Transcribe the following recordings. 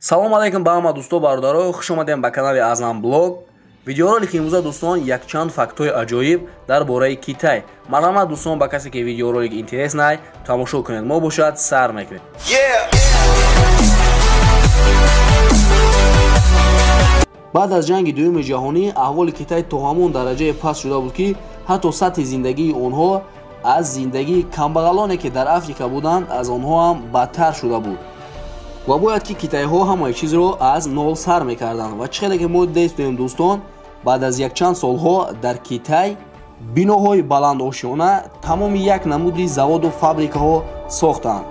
Салом алейкум ба ҳама дӯсто бародаро, хуш омадем ба канали Азам Блог. Видеоролики имрӯза дӯстон якчанд фактҳои аҷоиб дар бораи Китай. Марҳамат дӯстон, ба касе ки видеоролик интерес най тамошо кунед. Мо бошад сар мекунем. Баъд аз ҷанги дуюми ҷаҳонӣ аҳволи Китай то ҳамон дараҷае паст шуда буд, ки ҳатто сатҳи зиндагии онҳо аз зиндагии камбағалоне ки дар Африка буданд аз онҳо ҳам бадтар шуда буд. Ва бояд ки китайҳо ҳамаи чизро аз нол сар мекарданд. Ва чӣ хеле ки мо дидем дӯстон, баъд аз якчанд солҳо дар Китай биноҳои баландошёна тамоми як намуди заводу фабрикаҳо сохтанд.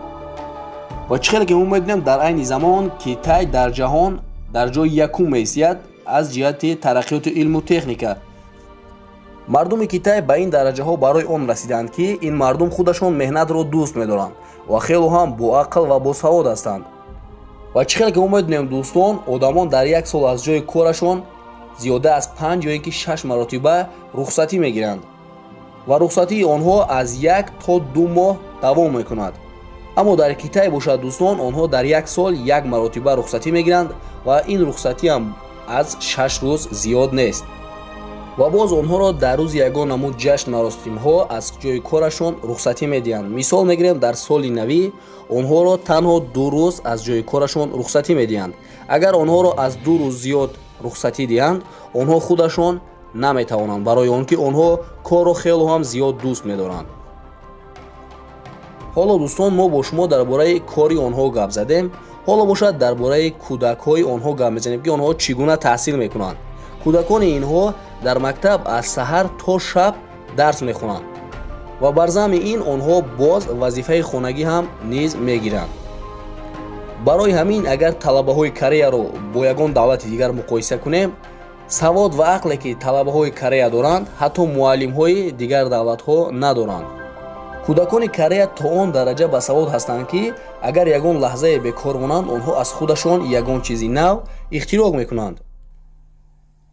Ва чӣ хеле ки мо медонем, дар айни замон Китай дар ҷаҳон дар ҷои якум меистад аз ҷиҳати тараққиёти илму техника. Мардуми Китай ба ин дараҷаҳо барои он расиданд, ки ин мардум худашон меҳнатро дӯст медоранд ва хело ҳам боақл ва босавод ҳастанд. Ва чӣ хеле ки мо медонем дӯстон, одамон дар як сол аз ҷои корашон зиёда аз 5 ё ин ки 6 маротиба рухсатӣ мегиранд ва рухсатии онҳо аз 1 то 2 моҳ давом мекунад. Аммо дар Китай бошад дӯстон, онҳо дар як сол як маротиба рухсатӣ мегиранд ва ин рухсатӣ ҳам аз 6 рӯз зиёд нест. Ва боз онҳоро дар рӯзи ягон намуд ҷашн маросимҳо аз ҷои корашон рухсатӣ медиҳанд. Мисол мегирем, дар соли навӣ онҳоро танҳо 2 рӯз аз ҷои корашон рухсатӣ медиҳанд. Агар онҳоро аз 2 рӯз зиёд рухсатӣ диҳанд, онҳо худашон наметавонанд, барои он ки онҳо корро хело ҳам зиёд дӯст медоранд. Ҳоло дӯстон, мо бо шумо дар бораи кори онҳо гап задем. Ҳоло бошад дар бораи кӯдакҳои онҳо гап мезанем, ки онҳо чӣ гуна таҳсил мекунанд. Кӯдакони инҳо дар мактаб аз саҳар то шаб дарс мехонанд ва бар замми ин онҳо боз вазифаи хонагӣ ҳам низ мегиранд. Барои ҳамин агар талабаҳои Кореяро бо ягон давлати дигар муқоиса кунем, савод ва ақле ки талабаҳои Корея доранд, ҳатто муаллимҳои дигар давлатҳо надоранд. Кӯдакони Корея то он дараҷа басавод ҳастанд, ки агар ягон лаҳзае бекор монанд, онҳо аз худашон ягон чизи нав ихтироъ мекунанд.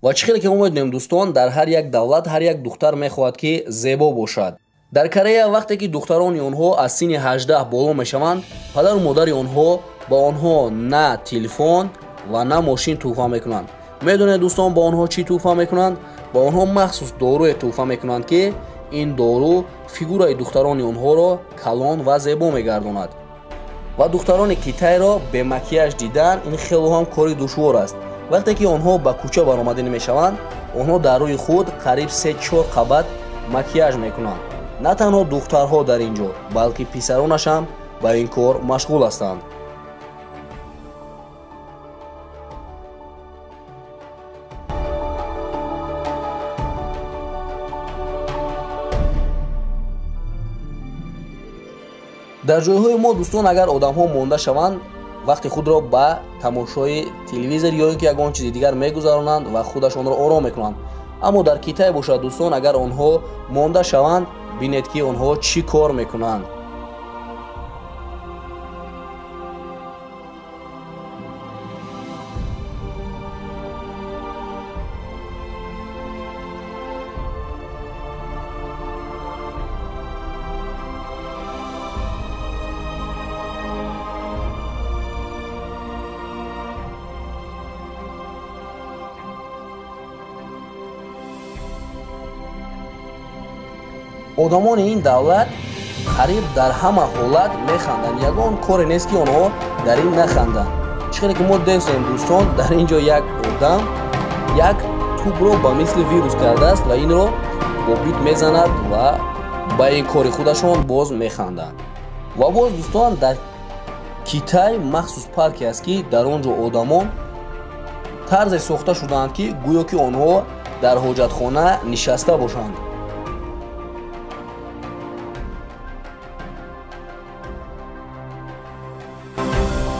Ва чӣ хеле ки мо медонем дӯстон, дар ҳар як давлат ҳар як духтар мехоҳад ки зебо бошад. Дар Корея вақте ки духтарони онҳо аз синни 18 боло мешаванд, падару модари онҳо ба онҳо на телефон ва на мошин тӯҳфа мекунанд. Медонед дӯстон ба онҳо чӣ тӯҳфа мекунанд? Ба онҳо махсус доруе тӯҳфа мекунанд, ки ин дору фигураи духтарони онҳоро калон ва зебо мегардонад. Ва духтарони Китайро бе макияж дидан ин хело ҳам кори душвор аст. Вақте ки онҳо ба кӯча баромадӣ мешаванд, онҳо дар рӯи худ қариб 3-4 қабат макияж мекунанд. На танҳо духтарҳо дар ин ҷо, балки писаронаш ҳам ба ин кор машғул ҳастанд. Дар ҷойҳои мо дӯстон, агар одамҳо монда шаванд, вақти худро ба тамошои телевизор ё ин ки ягон чизи дигар мегузаронанд ва худашонро ором мекунанд. Аммо дар Китай бошад дӯстон, агар онҳо монда шаванд, бинед ки онҳо чӣ кор мекунанд. Одамони ин давлат қариб дар ҳама ҳолат механданд. Ягон коре нест ки онҳо дар ин наханданд. Чӣ хеле ки мо дидем дӯстон, дар ин ҷо як одам як тӯбро ба мисли вирус кардааст ва инро бо бит мезанад ва ба ин кори худашон боз механданд. Ва боз дӯстон, дар Китай махсус парке аст, ки дар он ҷо одамон тарзе сохта шудаанд, ки гӯё ки онҳо дар ҳоҷатхона нишаста бошанд.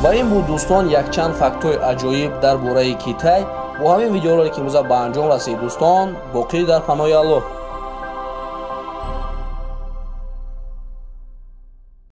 Ва ин буд дӯстон якчанд фактҳои аҷоиб дар бораи Китай. Бо ҳамин видеоролики имрӯза ба анҷом расид дӯстон. Боқӣ дар паноҳи Аллоҳ.